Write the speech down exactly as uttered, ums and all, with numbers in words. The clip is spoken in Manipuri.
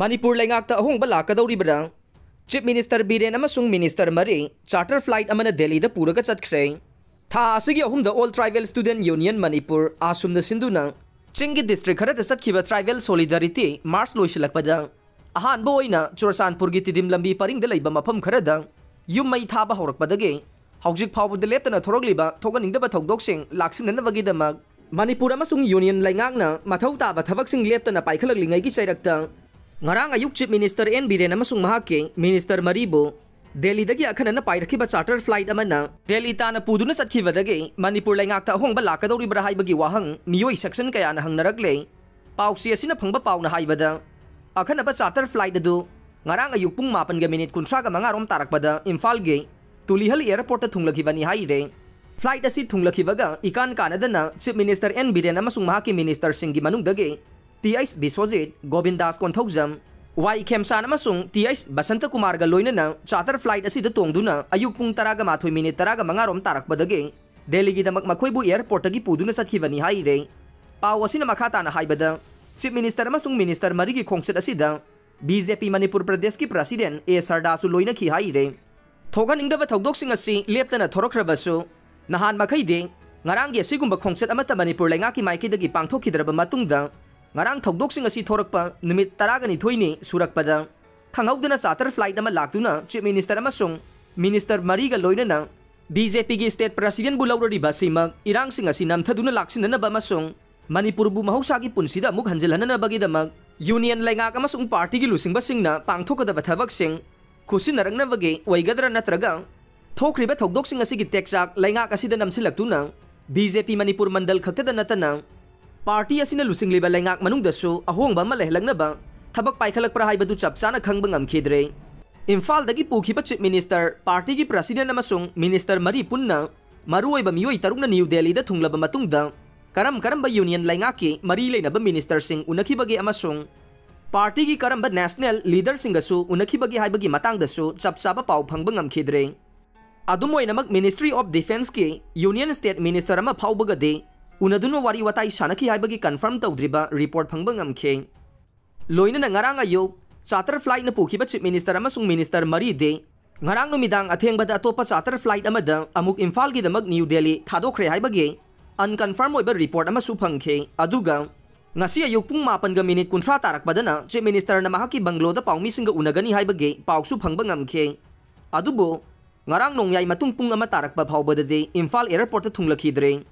ꯃꯅꯤꯄꯨꯔ ꯂꯩꯉꯥꯛꯇ ꯑꯍꯣꯡꯕ ꯂꯥꯛꯀꯗꯧꯔꯤꯕ꯭ꯔꯥ? ꯆꯤꯐ ꯃꯤꯅꯤꯁꯇꯔ ꯕꯤꯔꯦꯟ ꯑꯃꯁꯨꯡ ꯃꯤꯅꯤꯁꯇꯔ ꯃꯔꯤ ꯆꯥꯔꯇꯔ ꯐ꯭ꯂꯥꯏꯠ ꯑꯃꯅ ꯗꯦꯜꯂꯤꯗ ꯄꯨꯔꯒ ꯆꯠꯈ꯭ꯔꯦ꯫ ꯊꯥ ꯑꯁꯤꯒꯤ ꯑꯍꯨꯝꯗ All Tribal Student Union Manipur ꯑꯥꯁꯨꯝꯅ ꯁꯤꯟꯗꯨꯅ ꯆꯤꯡꯒꯤ ꯗꯤꯁꯇ꯭ꯔꯤꯛ ꯈꯔꯗ ꯆꯠꯈꯤꯕ Tribal Solidarity March ꯂꯣꯏꯁꯤꯜꯂꯛꯄꯗ ꯑꯍꯥꯟꯕ ꯑꯣꯏꯅ ꯆꯨꯔꯆꯥꯟꯄꯨꯔꯒꯤ ꯇꯤꯗꯤꯝ ꯂꯝꯕꯤ ꯄꯔꯤꯡꯗ ꯂꯩꯕ ꯃꯐꯝ ꯈꯔꯗ ꯌꯨꯝ ꯃꯩ ꯊꯥꯕ ꯍꯧꯔꯛꯄꯗꯒꯤ ꯍꯧꯖꯤꯛ ꯐꯥꯎꯕꯗ ꯂꯦꯞꯇꯅ ꯊꯣꯔꯛꯂꯤꯕ ꯊꯣꯛꯍꯟꯅꯤꯡꯗꯕ ꯊꯧꯗꯣꯛꯁꯤꯡ ꯂꯥꯛꯁꯤꯟꯅꯅꯕꯒꯤꯗꯃꯛ ꯃꯅꯤꯄꯨꯔ ꯑꯃꯁꯨꯡ ꯌꯨꯅꯤꯌꯟ ꯂꯩꯉꯥꯛꯅ ꯃꯊꯧ ꯇꯥꯕ ꯊꯕꯛꯁꯤꯡ ꯂꯦꯞꯇꯅ ꯄꯥꯏꯈꯠꯂꯛꯂꯤꯉꯩꯒꯤ ꯆꯩꯔꯛꯇ ꯉꯔꯥꯡ ꯑꯌꯨꯛ ꯆꯤꯐ ꯃꯤꯅꯤꯁꯇꯔ ꯑꯦꯟ ꯕꯤꯔꯦꯟ ꯑꯃꯁꯨꯡ ꯃꯍꯥꯛꯀꯤ ꯃꯤꯅꯤꯁꯇꯔ ꯃꯔꯤꯕꯨ ꯗꯦꯜꯂꯤꯗꯒꯤ ꯑꯈꯟꯅꯅ ꯄꯥꯏꯔꯛꯈꯤꯕ ꯆꯥꯔꯇꯔ ꯐ꯭ꯂꯥꯏꯠ ꯑꯃꯅ ꯗꯦꯜꯂꯤ ꯇꯥꯟꯅ ꯄꯨꯗꯨꯅ ꯆꯠꯈꯤꯕꯗꯒꯤ ꯃꯅꯤꯄꯨꯔ ꯂꯩꯉꯥꯛꯇ ꯑꯍꯣꯡꯕ ꯂꯥꯛꯀꯗꯧꯔꯤꯕ꯭ꯔꯥ ꯍꯥꯏꯕꯒꯤ ꯋꯥꯍꯪ ꯃꯤꯑꯣꯏ ꯁꯦꯛꯁꯟ ꯀꯌꯥꯅ ꯍꯪꯅꯔꯛꯂꯦ꯫ ꯄꯥꯎꯆꯦ ꯑꯁꯤꯅ ꯐꯪꯕ ꯄꯥꯎꯅ ꯍꯥꯏꯕꯗ, ꯑꯈꯟꯅꯕ ꯆꯥꯔꯇꯔ ꯐ꯭ꯂꯥꯏꯠ ꯑꯗꯨ ꯉꯔꯥꯡ ꯑꯌꯨꯛ ꯄꯨꯡ ꯃꯥꯄꯟꯒ ꯃꯤꯅꯤꯠ ꯀꯨꯟꯊ꯭ꯔꯥꯒ ꯃꯉꯥ ꯔꯣꯝ ꯇꯥꯔꯛꯄꯗ ꯏꯝꯐꯥꯜꯒꯤ ꯇꯨꯂꯤꯍꯜ ꯑꯦꯌꯔꯄꯣꯔꯠꯇ ꯊꯨꯡꯂꯈꯤꯕꯅꯤ ꯍꯥꯏꯔꯦ꯫ ꯐ꯭ꯂꯥꯏꯠ ꯑꯁꯤ ꯊꯨꯡꯂꯈꯤꯕꯒ ꯏꯀꯥꯟ ꯀꯥꯟꯅꯗꯅ ꯆꯤꯐ ꯃꯤꯅꯤꯁꯇꯔ ꯑꯦꯟ ꯕꯤꯔꯦꯟ ꯑꯃꯁꯨꯡ ꯃꯍꯥꯛꯀꯤ ꯃꯤꯅꯤꯁꯇꯔꯁꯤꯡꯒꯤ ꯃꯅꯨꯡꯗꯒꯤ ꯇꯤ ꯑꯩꯆ ꯕꯤꯁ꯭ꯋꯖꯤꯠ, ꯒꯣꯕꯤꯟꯗꯥꯁ ꯀꯣꯟꯊꯧꯖꯝ, ꯋꯥꯏ ꯈꯦꯝꯆꯥꯟ ꯑꯃꯁꯨꯡ ꯇꯤ ꯑꯩꯆ ꯕꯁꯟꯇ ꯀꯨꯃꯥꯔꯒ ꯂꯣꯏꯅꯅ ꯆꯥꯔꯇꯔ ꯐ꯭ꯂꯥꯏꯠ ꯑꯁꯤꯗ ꯇꯣꯡꯗꯨꯅ ꯑꯌꯨꯛ ꯄꯨꯡ ꯇꯔꯥꯒ ꯃꯥꯊꯣꯏ ꯃꯤꯅꯤꯠ ꯇꯔꯥꯒ ꯃꯉꯥ ꯔꯣꯝ ꯇꯥꯔꯛꯄꯗꯒꯤ ꯗꯦꯜꯂꯤꯒꯤꯗꯃꯛ ꯃꯈꯣꯏꯕꯨ ꯑꯦꯌꯔꯄꯣꯔꯠꯇꯒꯤ ꯄꯨꯗꯨꯅ ꯆꯠꯈꯤꯕꯅꯤ ꯍꯥꯏꯔꯦ꯫ ꯄꯥꯎ ꯑꯁꯤꯅ ꯃꯈꯥ ꯇꯥꯅ ꯍꯥꯏꯕꯗ, ꯆꯤꯐ ꯃꯤꯅꯤꯁꯇꯔ ꯑꯃꯁꯨꯡ ꯃꯤꯅꯤꯁꯇꯔ ꯃꯔꯤꯒꯤ ꯈꯣꯡꯆꯠ ꯑꯁꯤꯗ ꯕꯤ ꯖꯦ ꯄꯤ ꯃꯅꯤꯄꯨꯔ ꯄ꯭ꯔꯗꯦꯁꯀꯤ ꯄ꯭ꯔꯁꯤꯗꯦꯟ ꯑꯦ ꯁꯔꯗꯥꯁꯨ ꯂꯣꯏꯅꯈꯤ ꯍꯥꯏꯔꯦ꯫ ꯊꯣꯛꯍꯟꯅꯤꯡꯗꯕ ꯊꯧꯗꯣꯛꯁꯤꯡ ꯑꯁꯤ ꯂꯦꯞꯇꯅ ꯊꯣꯔꯛꯈ꯭ꯔꯕꯁꯨ, ꯅꯍꯥꯟ ꯃꯈꯩꯗꯤ ꯉꯔꯥꯡꯒꯤ ꯑꯁꯤꯒꯨꯝꯕ ꯈꯣꯡꯆꯠ ꯑꯃꯠꯇ ꯃꯅꯤꯄꯨꯔ ꯂꯩꯉꯥꯛꯀꯤ ꯃꯥꯏꯀꯩꯗꯒꯤ ꯄꯥꯡꯊꯣꯛꯈꯤꯗ꯭ꯔꯕ ꯃꯇꯨꯡꯗ, ꯉꯔꯥꯡ ꯊꯧꯗꯣꯛꯁꯤꯡ ꯑꯁꯤ ꯊꯣꯔꯛꯄ ꯅꯨꯃꯤꯠ ꯇꯔꯥꯒ ꯅꯤꯊꯣꯏꯅꯤ ꯁꯨꯔꯛꯄꯗ, ꯈꯪꯍꯧꯗꯅ ꯆꯥꯔꯇꯔ ꯐ꯭ꯂꯥꯏꯠ ꯑꯃ ꯂꯥꯛꯇꯨꯅ ꯆꯤꯐ ꯃꯤꯅꯤꯁꯇꯔ ꯑꯃꯁꯨꯡ ꯃꯤꯅꯤꯁꯇꯔ ꯃꯔꯤꯒ ꯂꯣꯏꯅꯅ ꯕꯤ ꯖꯦ ꯄꯤꯒꯤ ꯁ꯭ꯇꯦꯠ ꯄ꯭ꯔꯁꯤꯗꯦꯟꯕꯨ ꯂꯧꯔꯔꯤꯕ ꯑꯁꯤꯃꯛ ꯏꯔꯥꯡꯁꯤꯡ ꯑꯁꯤ ꯅꯝꯊꯗꯨꯅ ꯂꯥꯛꯁꯤꯟꯅꯅꯕ ꯑꯃꯁꯨꯡ ꯃꯅꯤꯄꯨꯔꯕꯨ ꯃꯍꯧꯁꯥꯒꯤ ꯄꯨꯟꯁꯤꯗ ꯑꯃꯨꯛ ꯍꯟꯖꯤꯜꯍꯟꯅꯅꯕꯒꯤꯗꯃꯛ ꯌꯨꯅꯤꯌꯟ ꯂꯩꯉꯥꯛ ꯑꯃꯁꯨꯡ ꯄꯥꯔꯇꯤꯒꯤ ꯂꯨꯆꯤꯡꯕꯁꯤꯡꯅ ꯄꯥꯡꯊꯣꯛꯀꯗꯕ ꯊꯕꯛꯁꯤꯡ ꯈꯨꯠꯁꯤꯟꯅꯔꯛꯅꯕꯒꯤ ꯑꯣꯏꯒꯗ꯭ꯔꯥ ꯅꯠꯇ꯭ꯔꯒ ꯊꯣꯛꯈ꯭ꯔꯤꯕ ꯊꯧꯗꯣꯛꯁꯤꯡ ꯑꯁꯤꯒꯤ ꯇꯦꯛꯆꯥꯛ ꯂꯩꯉꯥꯛ ꯑꯁꯤꯗ ꯅꯝꯁꯤꯜꯂꯛꯇꯨꯅ ꯕꯤ ꯖꯦ ꯄꯤ ꯃꯅꯤꯄꯨꯔ ꯃꯟꯗꯜ ꯈꯛꯇꯗ ꯅꯠꯇꯅ ꯄꯥꯔꯇꯤ ꯑꯁꯤꯅ ꯂꯨꯆꯤꯡꯂꯤꯕ ꯂꯩꯉꯥꯛ ꯃꯅꯨꯡꯗꯁꯨ ꯑꯍꯣꯡꯕ ꯑꯃ ꯂꯩꯍꯜꯂꯛꯅꯕ ꯊꯕꯛ ꯄꯥꯏꯈꯠꯂꯛꯄ꯭ꯔꯥ ꯍꯥꯏꯕꯗꯨ ꯆꯞ ꯆꯥꯅ ꯈꯪꯕ ꯉꯝꯈꯤꯗ꯭ꯔꯦ꯫ ꯏꯝꯐꯥꯜꯗꯒꯤ ꯄꯨꯈꯤꯕ ꯆꯤꯐ ꯃꯤꯅꯤꯁꯇꯔ, ꯄꯥꯔꯇꯤꯒꯤ ꯄ꯭ꯔꯁꯤꯗꯦꯟ ꯑꯃꯁꯨꯡ ꯃꯤꯅꯤꯁꯇꯔ ꯃꯔꯤ ꯄꯨꯟꯅ ꯃꯔꯨꯑꯣꯏꯕ ꯃꯤꯑꯣꯏ ꯇꯔꯨꯛꯅ ꯅ꯭ꯌꯨ ꯗꯦꯜꯂꯤꯗ ꯊꯨꯡꯂꯕ ꯃꯇꯨꯡꯗ ꯀꯔꯝ ꯀꯔꯝꯕ ꯌꯨꯅꯤꯌꯟ ꯂꯩꯉꯥꯛꯀꯤ ꯃꯔꯤ ꯂꯩꯅꯕ ꯃꯤꯅꯤꯁꯇꯔꯁꯤꯡ ꯎꯅꯈꯤꯕꯒꯦ ꯑꯃꯁꯨꯡ ꯄꯥꯔꯇꯤꯒꯤ ꯀꯔꯝꯕ ꯅꯦꯁꯅꯦꯜ ꯂꯤꯗꯔꯁꯤꯡꯒꯁꯨ ꯎꯅꯈꯤꯕꯒꯦ ꯍꯥꯏꯕꯒꯤ ꯃꯇꯥꯡꯗꯁꯨ ꯆꯞ ꯆꯥꯕ ꯄꯥꯎ ꯐꯪꯕ ꯉꯝꯈꯤꯗ꯭ꯔꯦ꯫ ꯑꯗꯨꯝ ꯑꯣꯏꯅꯃꯛ, ꯃꯤꯅꯤꯁꯇ꯭ꯔꯤ ꯑꯣꯐ ꯗꯤꯐꯦꯟꯁꯀꯤ ꯌꯨꯅꯤꯌꯟ ꯁ꯭ꯇꯦꯠ ꯃꯤꯅꯤꯁꯇꯔ ꯑꯃ ꯐꯥꯎꯕꯒꯗꯤ ꯎꯅꯗꯨꯅ ꯋꯥꯔꯤ ꯋꯥꯇꯥꯏ ꯁꯥꯟꯅꯈꯤ ꯍꯥꯏꯕꯒꯤ ꯀꯟꯐꯥꯔꯝ ꯇꯧꯗ꯭ꯔꯤꯕ ꯔꯤꯄꯣꯔꯠ ꯐꯪꯕ ꯉꯝꯈꯤ꯫ ꯂꯣꯏꯅꯅ ꯉꯔꯥꯡ ꯑꯌꯨꯛ charter flightꯅ ꯄꯨꯈꯤꯕ Chief Minister ꯑꯃꯁꯨꯡ minister ꯃꯔꯤꯗꯤ ꯉꯔꯥꯡ ꯅꯨꯃꯤꯗꯥꯡ ꯑꯊꯦꯡꯕꯗ ꯑꯇꯣꯞꯄ charter flight ꯑꯃꯗ ꯑꯃꯨꯛ ꯏꯝꯐꯥꯜꯒꯤꯗꯃꯛ New Delhi ꯊꯥꯗꯣꯛꯈ꯭ꯔꯦ ꯍꯥꯏꯕꯒꯤ unconfirm ꯑꯣꯏꯕ report ꯑꯃꯁꯨ ꯐꯪꯈꯤ꯫ ꯑꯗꯨꯒ ꯉꯁꯤ ꯑꯌꯨꯛ ꯄꯨꯡ ꯃꯥꯄꯟꯒ minute ꯀꯨꯟꯊ꯭ꯔꯥ ꯇꯥꯔꯛꯄꯗꯅ Chief Ministerꯅ ꯃꯍꯥꯛꯀꯤ bungalow ꯗ ꯄꯥꯎꯃꯤꯁꯤꯡꯒ ꯎꯅꯒꯅꯤ ꯍꯥꯏꯕꯒꯤ ꯄꯥꯎꯁꯨ ꯐꯪꯕ ꯉꯝꯈꯤ꯫ ꯑꯗꯨꯕꯨ ꯉꯔꯥꯡ ꯅꯣꯡꯌꯥꯏ ꯃꯇꯨꯡ ꯄꯨꯡ ꯑꯃ ꯇꯥꯔꯛꯄ ꯐꯥꯎꯕꯗꯗꯤ ꯏꯝꯐꯥꯜ airport ꯇ ꯊꯨꯡꯂꯈꯤꯗ꯭ꯔꯦ꯫